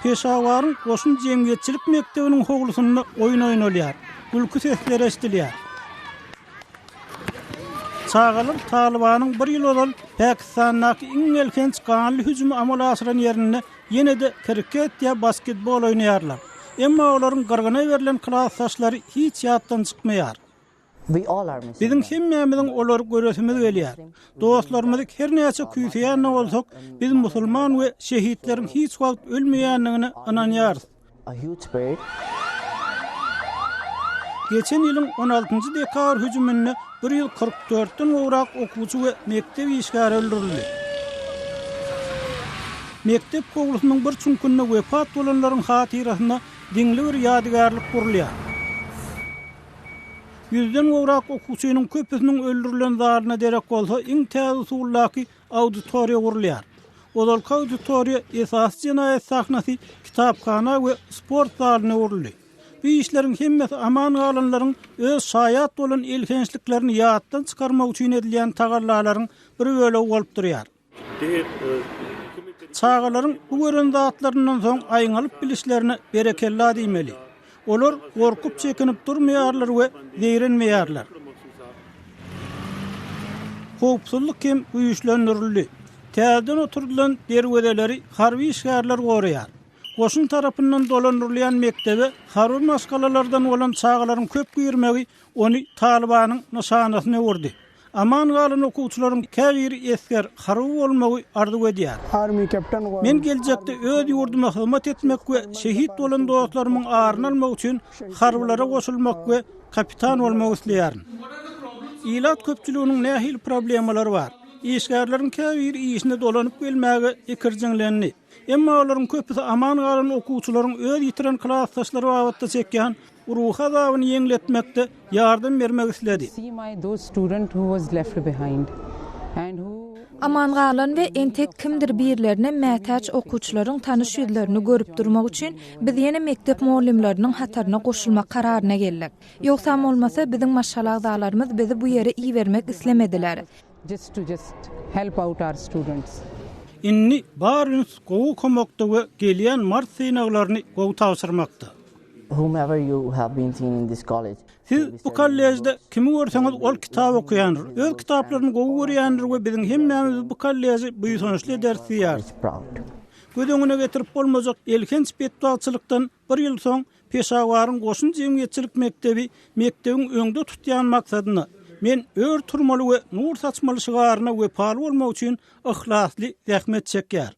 Peşawaryň goşun jemgyýetçilik mekdebiniň howlusynda oýun oýnalýar, gülki sesleri eşidilýär. Çagalar Talybanyň bir ýyl ozal Pakistandaky iň elhenç ganly hüjümi amala aşyran ýerinde ýene-de kriket ýa basketbol oýnaýarlar. Emma olaryň gyrgyna berlen klasdaşlary hiç ýatdan çykmaýar. Biziň hemmämiziň olary göresimiz gelýär. Dostlarymyzy her näçe küýseýän-de bolsak, biz musulman we şehitleriň hiç wagt ölmeýändigine ynanýarys. Geçen ýylyň on altynjy dekabr hüjüminde 144-den gowrak okuwçy we mekdep işgäri öldürildi. Mekdep howlusynyň bir çüňkünde wepat bolanlaryň hatyrasyna diňli bir ýadygärlik gurulýar. Ýüzden gowrak okuwçynyň köpüsiniň öldürilen zalyna derek bolsa iň täze usuldaky auditoriýa gurulýar. Ozalky auditoriýa esasy jenaýat sahnasy kitaphana we sport zalyna öwrüldi. Bu işleriň hemmesi aman galanlaryň öz şaýat bolan elhençliklerini ýatdan çykarmak üçin edilýän tagallalaryň bir bölegi bolup durýar. Çagalaryň bu gören zatlaryndan soň aýňalyp bilişlerine berekella diýmeli. Olar gorkup-çekinip durmaýarlar we zeýrenmeýärler. Howpsuzlyk hem güýçlendirildi. Täzeden oturdylan derwezeleri harby işgärler goraýar. Goşun tarapyndan dolandyrylýan mekdebe harby maşgalalardan bolan çagalaryň köp girmegi ony Talybanyň nyşanasyna öwürdi. Aman galan okuwçylaryň käbiri esger, harby bolmagy arzuw edýär. Men geljekde öz ýurduma hyzmat etmek we şehit bolan dostlarymyň aryny almak üçin harbylara goşulmak we kapitan bolmak isleýärin. Ilat köpçüliginiň nähili problemalary bar? Işgärleriň käbiri işine dolanyp gelmäge ikirjiňlendi. Emma olaryň köpüsi aman galan okuwçylaryň öz ýitiren klasdaşlary babatda çekýän ruhy azabyny ýeňletmekde ýardam bermek isledi. Aman galan we entek kimdir birlerine mätäç okuwçylaryň tanyş ýüzlerini görüp durmak üçin biz ýene mekdep mugallymlarynyň hataryna goşulmak kararyna geldik. Ýogsam bolmasa, biziň maşgala agzalarymyz bizi bu ýere ibermek islemediler. Just to just help out our students. Indi bar üns gowy okamakda we gelýän mart synaglaryny gowy tabşyrmakda. Whomever you have been seen in this college. Siz bu kolležde kimi görseňiz ol kitap okaýandyr, öz kitaplaryny gowy görýändir we biziň hemmämiz bu kolleži buýsançly ederis diýýär. Göz öňüne getirip bolmajak elhenç betbagtçylykdan bir ýyl soň Peşawaryň goşun jemgyýetçilik mekdebi mekdebiň öňde tutýan maksadyna, Men ör turmaly we nur saçmaly şygaryna wepaly bolmak üçin yhlasly zähmet çekýär.